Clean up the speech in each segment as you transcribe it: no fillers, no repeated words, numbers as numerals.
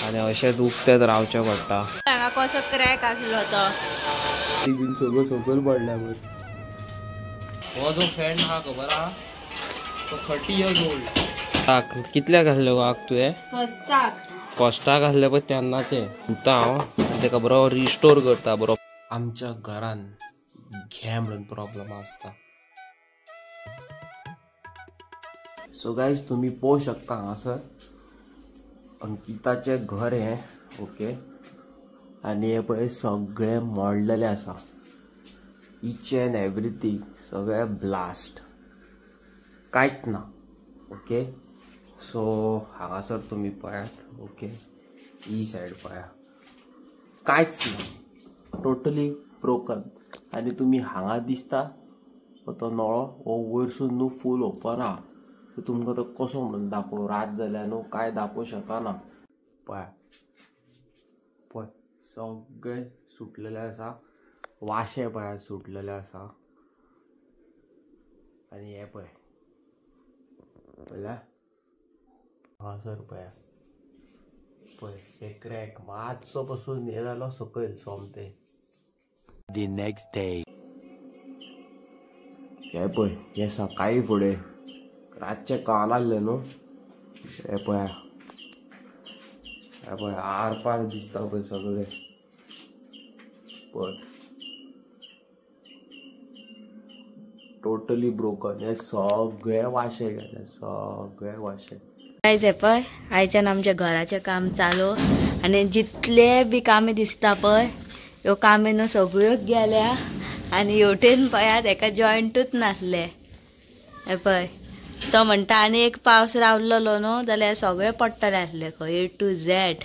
आनी अशेंच उक्तेच रावचें पडटा. हांगा कसो क्रॅक आसलो तो सगळं सकयल पडल्या. हो जो फॅन आहा खबर आहा तो 30 इयर्स ओल्ड. कितल्याक आसले गो आग तुवें? फस्टाक. फस्टाक आसले पळय तेन्नाचे. धुता हांव आनी तेका बरो रिस्टोर करता बरो. आमच्या घरान घे म्हणून प्रॉब्लम आसता. सो गायज तुमी पळोवंक शकता हांगासर अंकिताचें घर हें. ओके, आनी हें पळय सगळें मोडलेलें आसा. इच एन्ड एवरीथींग सगळें ब्लास्ट, कांयच ना. ओके, सो हांगासर तुमी पळयात. ओके, ही सायड पळया, कांयच ना, टोटली ब्रोकन. आनी तुमी हांगा दिसता तो नळो हो वयरसून न्हू फूल ओपन आहा. सो तुमकां तो कसो म्हणून दाखोवं, रात जाल्यार न्हू कांय दाखोवंक शकना. पळय पळय सगळे सुटलेले आसा, वाशे पळय सुटलेले आसा. आनी हे पळय पळयल्या हांगासर पळया पळय हे क्रॅक मातसो पसून हे जालो सकयल सोमते. The next day. हे पळय हे सकाळी फुडें रातचें कळना न्हू. हे पळया हे पळय आर पार दिसता पळय सगळे. पळय टोटली ब्रोकन, हे सगळे वाशे गेले, सगळे वाशे. आयज हे पळय आयच्यान आमच्या घराचें काम चालू आनी जितले बी कामें दिसता पळय ह्यो कामें न्हू सगळ्योच गेल्या. आनी हेवटेन पळयात हेका जॉयंटूच नासले. हे पळय तो म्हणटा आनी एक पावस रावल्लो न्हू जाल्यार सगळे पडटले आसले खंय ए टू झॅड.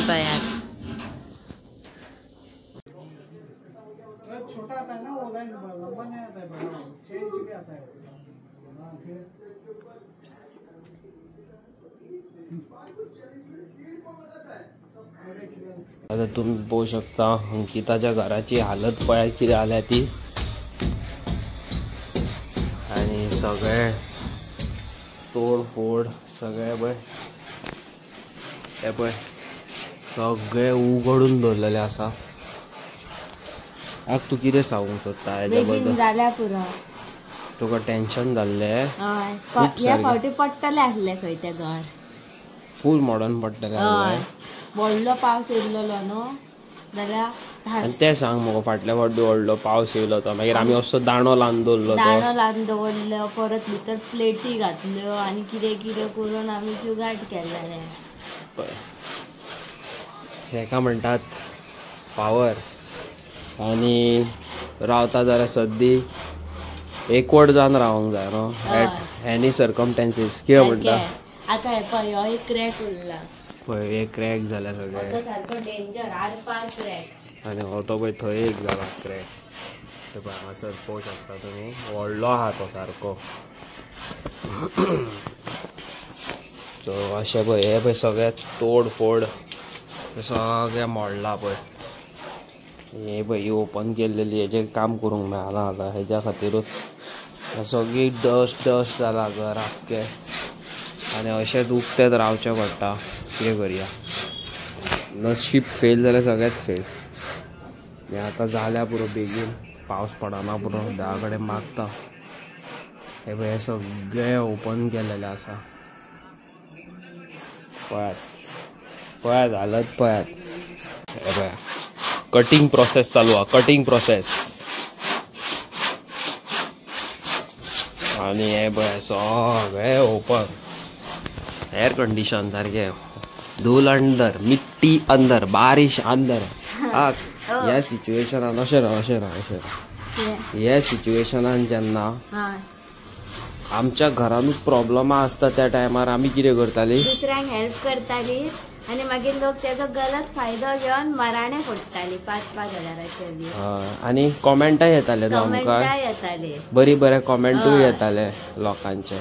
पळयात छोटा आता है ना वो लाइन, लंबा नहीं आता है, बड़ा 6 इंच भी आता है. आता तुम्ही पळोवंक शकता अंकिताच्या घराची हालत पळय कितें जाल्या ती. आनी सगळे तोडफोड सगळे पळय हे पळय सगळे उगडून दवरलेले आसा. आग तूं कितें सांगूंक सोदता हेज्या बद्दल? जाल्या पुरो, तुका टेन्शन जाल्लें? ह्या फावटी पडटलें आसलें खंय तें घर, फूल मॉडर्न पडटलें आसलें. व्हडलो पावस येयल्लो न्हू जाल्यार. आनी तें सांग मगो, फाटल्या फावटी व्हडलो पावस येयलो तो मागीर आमी असो दांडो लावन दवरलो, दांडो लावन दवरलो, परत भितर प्लेटी घातल्यो आनी कितें कितें करून आमी जुगाड केल्लें. पळय हेका म्हणटात पावर. आनी रावता जाल्यार सद्दी एकवट जावन रावंक जाय न्हू एट एनी सर्कमस्टेन्सीस. कितें म्हणटा आतां हे पळय हो एक क्रॅक उरला पळय, एक क्रॅक जाल्या सगळे सारको डेंजर, आर पार क्रॅक. आनी हो तो पळय थंय एक जाला क्रॅक. ते पळय हांगासर पळोवंक शकता तुमी, व्हडलो आहा तो सारको. सो अशें पळय हे पळय सगळें तोड फोड सगळें मोडलां पळय. हे पळय ही ओपन केल्लेली हेजें काम करूंक मेळना आतां, हेज्या खातीरूच सगळी डस्ट डस्ट जाला घर आख्खें. आनी अशेंच उक्तेच रावचें पडटा. कितें करया, नशीब फेल जाल्यार सगळेंच फेल. हें आतां जाल्या पुरो, बेगीन पावस पडना पुरो, देवा कडेन मागता. हे पळय हें सगळें ओपन केल्लेलें आसा. पळयात पळयात हालत पळयात. हे पळया कटिंग प्रोसेस चालू आहा, कटिंग प्रोसेस. आनी हे पळय सगळें ओपन, एयर कंडिशन सारकें, धूल अंदर, मिट्टी अंदर, बारिश अंदर. ह्या सिच्युएशनान अशें ना, अशें ना, अशें ना, ह्या सिच्युएशनान जेन्ना आमच्या घरानूच प्रॉब्लमां आसता त्या टायमार आमी कितें करताली, दुसऱ्यांक हेल्प करताली आनी मागीर लोक तेजो गलत फायदो घेवन मराणे फोडटाली 5-5 हजाराचे. आनी कॉमेंटाय येताले न्हू आमकां, येताले बरी बरे कॉमेंटूय येताले लोकांचे.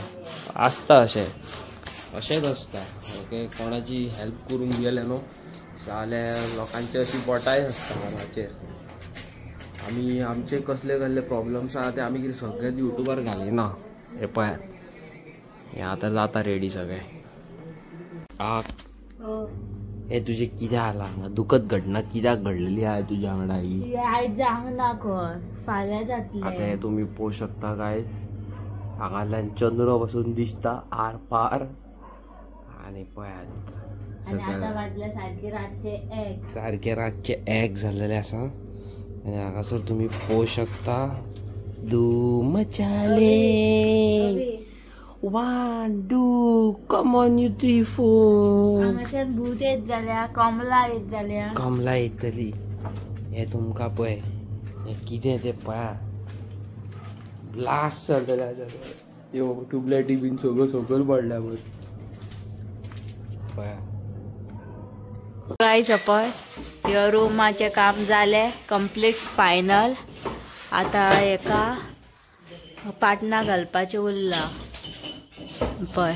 आसता अशें, अशेंच आसता. ओके, कोणाची हेल्प करूंक गेले न्हू जाल्यार लोकांची अशी बोटाय आसता मनाचेर. आमी आमचे कसले कसले प्रॉब्लम्स आहा ते आमी कितें सगळेच युट्यूबार घालिना. हे पळयात, हे आतां जाता रेडी सगळें. आक हे तुझे कितें जालां दुखद घटना कित्याक घडलेली आहा तुज्या वांगडा ही? आयज जावंक ना खंय, फाल्यां जातलें. आतां हे तुमी पळोवंक शकता गायज, हांगांतल्यान चंद्र पासून दिसता आर पार. आनी पळयात सारके रातचे एक, सारके रातचे एक जाल्लेले आसा. आनी हांगासर तुमी पळोवंक शकता धूम मचाले 1 2 कम ऑन you 3 4. हांगाच्यान भूत येत जाल्या, कमला येत जाल्या, कमला येतली. हे तुमकां पळय हे कितें तें पळया, ब्लास्ट जालेले आसा. ह्यो ट्युबलायटी बीन सगळ्यो सकयल पडल्या पळया. गायज पळय ह्यो रुमाचें काम जालें कंप्लीट फायनल. आतां हेका पाटणां घालपाचें उरलां पळय.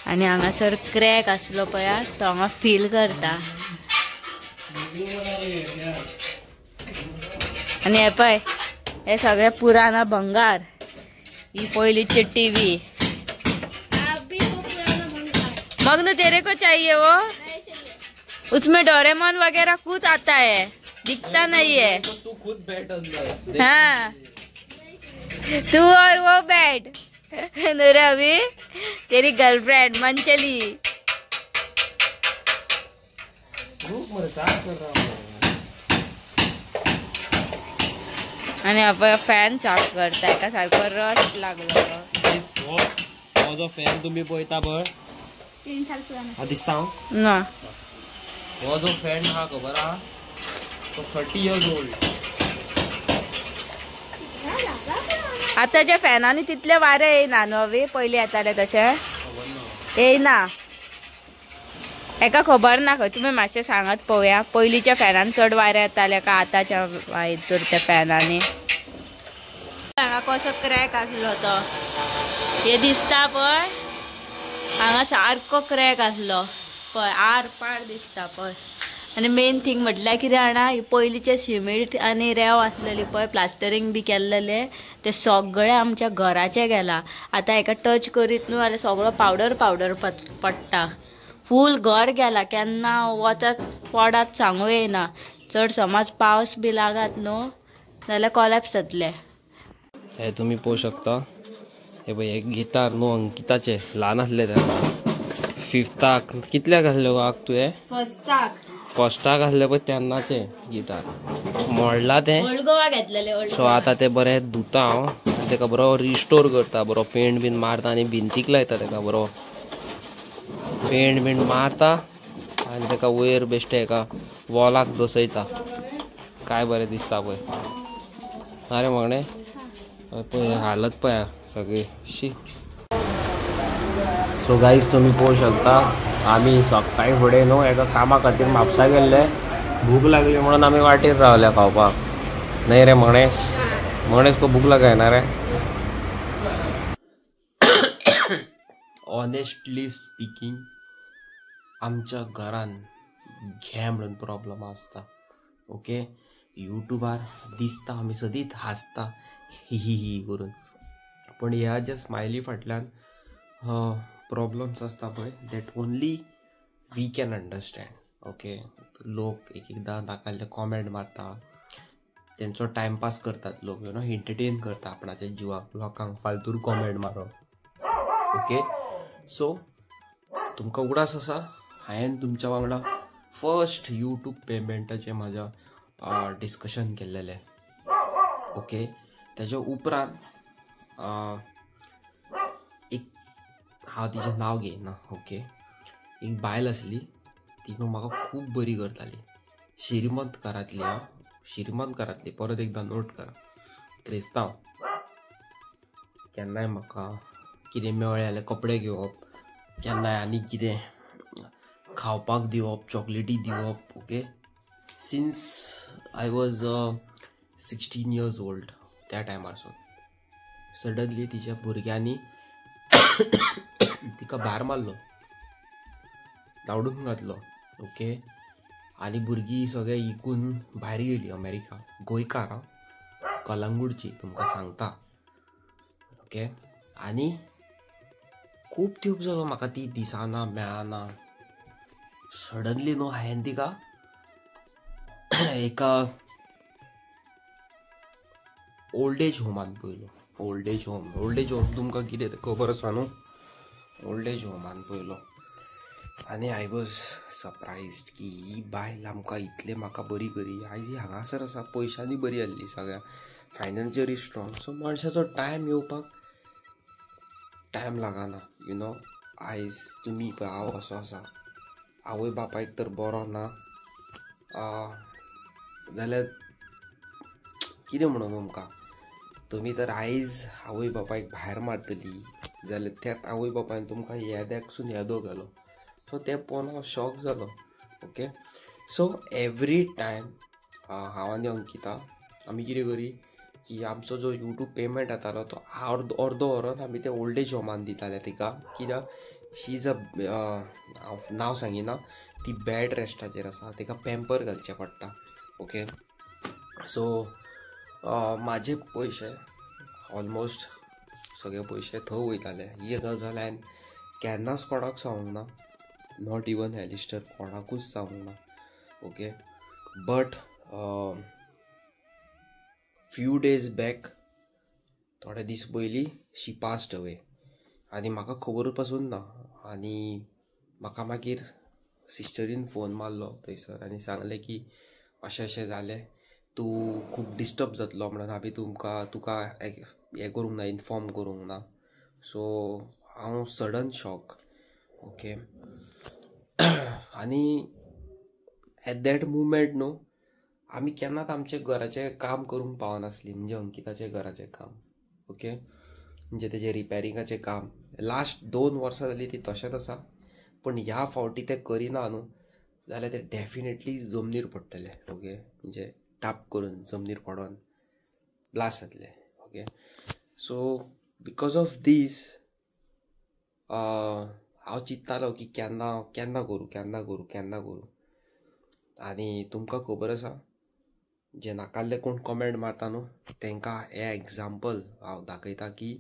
आनी हांगासर क्रॅक आसलो पळय तो हांगा फील करता. आनी हे पळय हे सगळे पुराना भंगार, ही पयलींची टीव्ही. मग्न तेरे को चाहिए वो, उसमें डोरेमोन वगैरह कुछ आता है, दिखता नहीं है. तू खुद बैठ अंदर. हाँ तू और वो बैठ. नूरे अभी तेरी गर्लफ्रेंड मनचली. आणि आपण फॅन साफ करताय का सारखो रस लागलो. हो जो फॅन तुम्ही पळयता पळय 3 साल पुराना दिसता ना, हो जो फॅन हा खबर आहा तो 30 इयर्स ओल्ड. आतांच्या फॅनांनी तितले वारें येयना न्हू अवी, पयलीं येताले तशें येयना. एका खबर ना खंय, तुमी मातशें सांगात पळोवया, पयलींच्या फॅनान चड वारें येतालें काय आतांच्या हितूर त्या फॅनांनी? हांगा कसो क्रॅक आसलो तो हे दिसता पळय, हांगा सारको क्रॅक आसलो पळय, आर पार दिसता पळय. आनी मेन थींग म्हटल्यार कितें जाणा, ही पयलींचें सिमेंट आनी रेंव आसलेली पळय, प्लास्टरींग बी केल्लेलें तें सगळें आमच्या घराचें गेलां. आतां हेका टच करीत न्हू जाल्यार सगळो पावडर पावडर पडटा, फूल घर गेला. केन्ना वचात पडात सांगू येयना, चड समज पावस बी लागत न्हू जाल्यार कोलॅप्स जातलें. हे तुमी पळोवंक शकता, हे पळय हे गिटार न्हू अंकिताचें, ल्हान आसलें तेन्ना फिफ्ताक कितल्याक आसलें गो आग तुवें? फस्टाक. फस्टाक आसलें पळय तेन्नाचें गिटार मोडलां तें, ओल्ड गोवा घेतलेलें. सो आतां तें बरें धुता हांव आनी तेका बरो रिस्टोर करता, बरो पेंट बीन मारता आनी भिंतीक लायता तेका, बरो पेंट बीन मारता आनी तेका वयर बेश्टे एका वॉलाक दसयता. काय बरें दिसता पळय. आरे मागणें पळय हालत पळय सगळी शी. सो गायज तुमी पळोवंक शकता आमी सकाळी फुडें न्हू एका कामा खातीर म्हापसा गेल्ले, भूक लागली म्हणून आमी वाटेर रावल्या खावपाक. न्हय रे मणेश? मणेश को भूक लागाय ना रे? ऑनेस्टली स्पिकींग आमच्या घरान घे म्हणून प्रॉब्लम आसता. ओके, युट्यूबार दिसता आमी सदींच हांसता ही ही ही करून, पण ह्या ज्या स्मायली फाटल्यान प्रॉब्लम्स आसता पळय, that only we can understand. Okay, लोक एक एकदां नाकाल्ले कॉमेंट मारता, तेंचो टायमपास करतात लोक, you know entertain करता आपणाच्या जिवाक, लोकांक फालतूर कॉमेंट मारप. ओके, सो तुमकां उगडास आसा हांवें तुमच्या वांगडा फर्स्ट यूट्यूब पेमेंटाचें म्हाज्या डिस्कशन केल्लेलें. ओके, तेज्या उपरांत एक हांव तिचें नांव घेयना. ओके, एक बायल आसली, ती न्हू म्हाका खूब बरी करताली, श्रीमंत घरांतली. आं, श्रीमंत घरांतली, परत एकदां नोट करा, क्रिस्तांव. केन्नाय म्हाका कितें मेळ्ळें जाल्यार कपडे घेवप, केन्नाय आनी कितें खावपाक दिवप, चॉकलेटी दिवप. Okay, since I was 16 years old त्या टायमारसून सडनली तिच्या भुरग्यांनी तिका भायर मारलो, धांवडून घातलो. ओके, आनी भुरगीं सगळे इकून भायर गेली अमेरिका, गोंयकार आं, कलंगूटची तुमकां सांगता. ओके, आनी खूब तेंप जालो म्हाका ती दिसना मेळना. सडनली न्हू हांवें तिका एका ओल्ड एज होमान पळयलो. Old age home, old age home तुमकां कितें तें खबर आसा न्हू. ओल्ड एज होमान पळयलो आनी I was surprised की ही बायल आमकां इतलें म्हाका बरी करी. आयज ही हांगासर आसा, पयशांनी बरी आहली, सगळ्या फायनान्शियली स्ट्रॉंग. सो मनशाचो टायम येवपाक टायम लागना, you know. आयज तुमी पळय हांव असो आसा, आवय बापायक तर बरो ना जाल्यार कितें म्हणून तुमकां, तुमी तर आयज आवय बापायक भायर मारतली जाल्यार त्याच आवय बापायन तुमकां येद्याकसून येदो केलो. सो तें पळोवन हांव शॉक जालो. ओके, सो एवरी टायम हांव आनी अंकिता आमी कितें करी की आमचो जो यूट्यूब पेमेंट येतालो तो अर्दो अर्दो व्हरोन आमी ते ओल्ड एज होमान दिताले तिका. कित्याक शी is a, हांव नांव सांगिना, ती बेड रेस्टाचेर आसा, तिका पेम्पर घालचें पडटा. ओके, सो म्हाजे पयशे ऑलमोस्ट सगळे पयशे थंय वयताले. ही गजाल हांवें केन्नाच कोणाक सांगूंक ना, not even एलिस्टर, कोणाकूच सांगूंक ना. Okay, but few days back, थोडे दीस पयलीं शी पास्ट अवे आनी म्हाका खबर पासून ना. आनी म्हाका मागीर सिस्टरीन फोन मारलो थंयसर आनी सांगलें की अशें अशें जालें, तूं खूब डिस्टर्ब जातलो म्हणून हांवें तुमकां तुका हें करूंक ना, इनफॉर्म करूंक ना. सो हांव सडन शॉक. ओके, आनी एट that मुमेंट न्हू आमी केन्नाच आमचें घराचें काम करूंक पावनासलीं, म्हणजे अंकिताचें घराचें काम. ओके, म्हणजे तेजें रिपेरिंगाचें काम लास्ट 2 वर्सां जालीं ती तशेंच आसा, पूण ह्या फावटी तें करिना न्हू जाल्यार तें डेफिनेटली जमनीर पडटलें. ओके, म्हणजे टाप करून जमनीर पडोन ब्लास्ट जातलें. Okay, so because of these हांव चिंत्तालो की केन्ना केन्ना करूं, केन्ना करूं, केन्ना करूं. आनी तुमकां खबर आसा जे नाकाल्ले कोण कमेंट मारता न्हू तांकां हें एग्जाम्पल हांव दाखयता की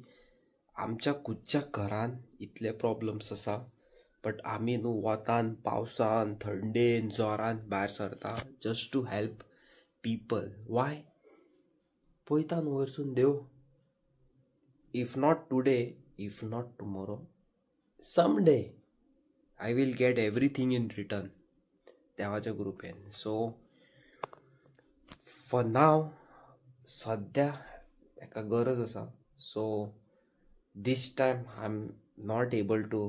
आमच्या खुदच्या घरान इतले प्रॉब्लम्स आसा, बट आमी न्हू वतान, पावसान, थंडेन, जोरान भायर सरता just to help people. Why? पळयता न्हू वयरसून देव. If not today, if not tomorrow, some day I will get everything in return देवाच्या कृपेन. सो फॉर नाव सद्या एका गरज आसा. So this time I am not able to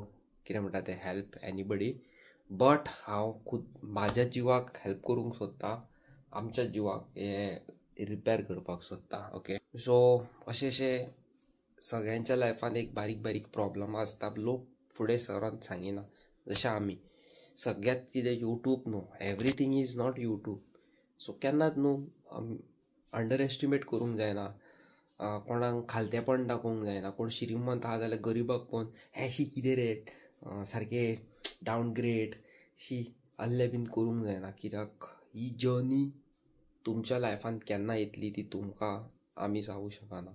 कितें म्हणटा तें हेल्प एनीबडी, बट हांव खूद म्हाज्या जिवाक हेल्प करूंक सोदता, आमच्या जिवाक हें रिपेर करपाक सोदता. ओके, सो अशें अशें सगळ्यांच्या लायफान एक बारीक बारीक प्रॉब्लमां आसता, लोक फुडें सरोन सांगिना. जशें आमी सगळ्यांत कितें यूट्यूब न्हू, everything is not YouTube. So केन्नाच न्हू अंडर एस्टिमेट करूंक जायना, कोणाक खालतेपण दाखोवंक जायना. कोण श्रीमंत आहा जाल्यार गरिबाक पळोवन हे शी कितें रे सारकें डावनग्रेड शी आहले बीन करूंक जायना. कित्याक ही जर्नी तुमच्या लायफान केन्ना येतली ती तुमकां आमी सांगूं शकना.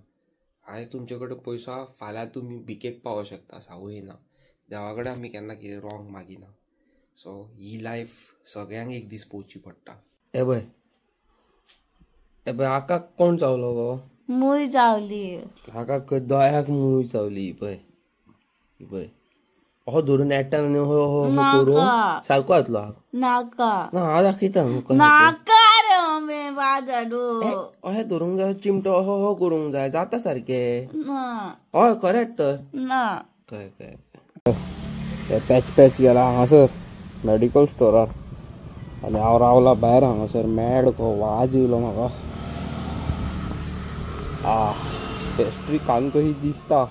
आयज तुमचे कडेन पयसो आहा, फाल्यां तुमी भिकेक पावोंक शकता, सांगूं येना. देवा कडेन आमी केन्ना कितें रॉंग मागिना. सो ही लायफ सगळ्यांक एक दीस पळोवची पडटा. हे पळय, हे पळय आकाक कोण चावलो गो? मूय चावली. आकाक दोळ्याक मूय चावली. पळय पळय असो धरून एट्टा न्हू हो हो करून सारको जातलो. नाका ना, हांव दाखयता नाका रे मम्मी बाजाडू. अशें धरूंक जाय, चिमटो असो हो करूंक जाय, जाता सारकें. हय करेक्ट तर ना. कळ्ळें कळ्ळें. पॅच पॅच गेला हांगासर मेडिकल स्टोरार आनी हांव रावला भायर हांगासर. मॅड को वाज येयलो म्हाका. आ पेस्ट्री खावन कशी दिसता.